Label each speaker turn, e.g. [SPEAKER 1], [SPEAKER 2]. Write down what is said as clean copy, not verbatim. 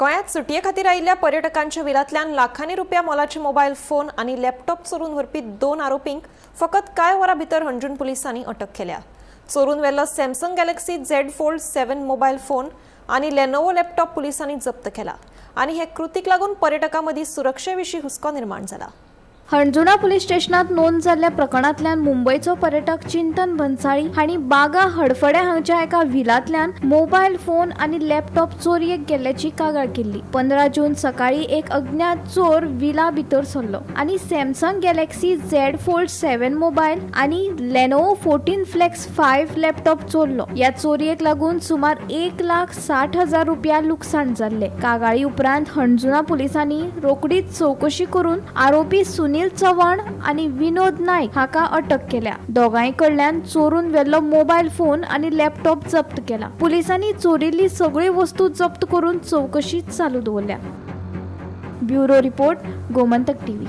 [SPEAKER 1] गोंयांत सुटये खातीर आयिल्ल्या पर्यटकांच्या विलांतल्यान लाखांनी रुपया मोलाचे मोबायल फोन आनी लॅपटॉप चोरून व्हरपी दोन आरोपींक फकत कांय वरां भितर हणजूण पुलिसांनी अटक केल्या. चोरून व्हेल्लो Samsung Galaxy Z Fold 7 mobile phone आनी लेनोवो लॅपटॉप पुलिसांनी जप्त केला आनी हे कृतीक लागून पर्यटकां मदीं सुरक्षे विशीं हुस्को निर्माण जाला.
[SPEAKER 2] हणजुणा पुलीस स्टेशनात नोंद जाल्ल्या प्रकरणांतल्यान मुंबयचो पर्यटक चिंतन भन्साळी हांणी बागा हडफड्या हांगच्या एका व्हिलांतल्यान मोबायल फोन आनी लॅपटॉप चोरयेक गेल्ल्याची कागाळ केल्ली. 15 जून सकाळी एक अज्ञात चोर विला भितर सरलो आनी Samsung Galaxy Z Fold 7 mobile आनी लेनोवो 14 फ्लेक्स 5 लॅपटॉप चोरलो. ह्या चोरयेक लागून सुमार 1,60,000 रुपया लुकसाण जाल्ले. कागाळी उपरांत हणजुणा पुलिसांनी रोखडीच चवकशी करून आरोपी सुनील चव्हाण आनी विनोद नायक हाका अटक केल्या. दोगांय कडल्यान चोरून व्हेल्लो मोबायल फोन आनी लॅपटॉप जप्त केला. पुलिसांनी चोरिल्ली सगळी वस्तू जप्त करून चवकशी चालू दवरल्या. Bureau report, Gomantak TV.